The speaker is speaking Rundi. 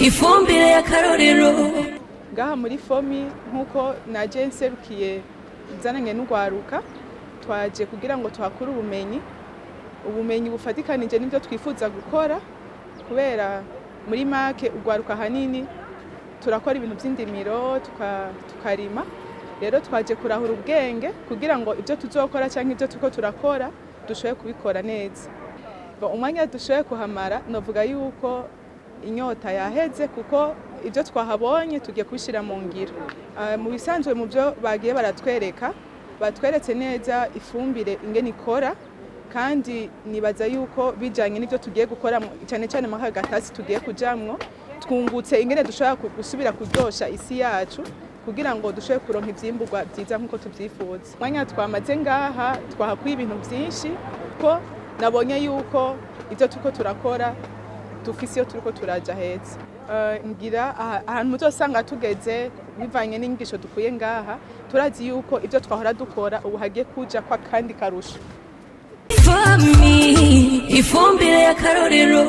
Ifumbire y'akarorero. Ngaha muri FOMI, nk'uko naje nserukiye nzananye n'urwaruka, twaje kugira ngo tuhakure ubumenyi, ubumenyi bufatikanije n'ibyo twifuza gukora, kubera muri make urwaruka ahanini turakora ibintu by'indimiro, tukarima. Rero twaje kurahura ubwenge kugira ngo ibyo tuzokora cyangwa ibyo turiko turakora dushobore kubikora neza. Bon, umwanya dushoboye kuhamara, novuga yuko inyota yaheze, kuko ibyo twahabonye tugiye kubishyira mu ngiro. Mu bisanzwe, mu byo bagiye baratwereka, batweretse neza ifumbire ingene ikora, kandi nibaza yuko bijanye n'ibyo tugiye gukora, cyane cyane muri aka gatasi tugiye kujamwo, twungutse ingene dushobora gusubira kuryosha isi yacu kugira ngo dushobore kuronka ivyimburwa vyiza nk'uko tuvyifuza. Umwanya twamaze ngaha twahakuye ibintu vyinshi, ko nabonye yuko ibyo turiko turakora dufise iyo turiko turaja heza. Ngira ahantu muzosanga tugeze bivanye n'inyigisho dukuye ngaha, turazi yuko ibyo twahora dukora ubu hagiye kuja kwa kandi karusho. FOMI, ifumbire y'akarorero.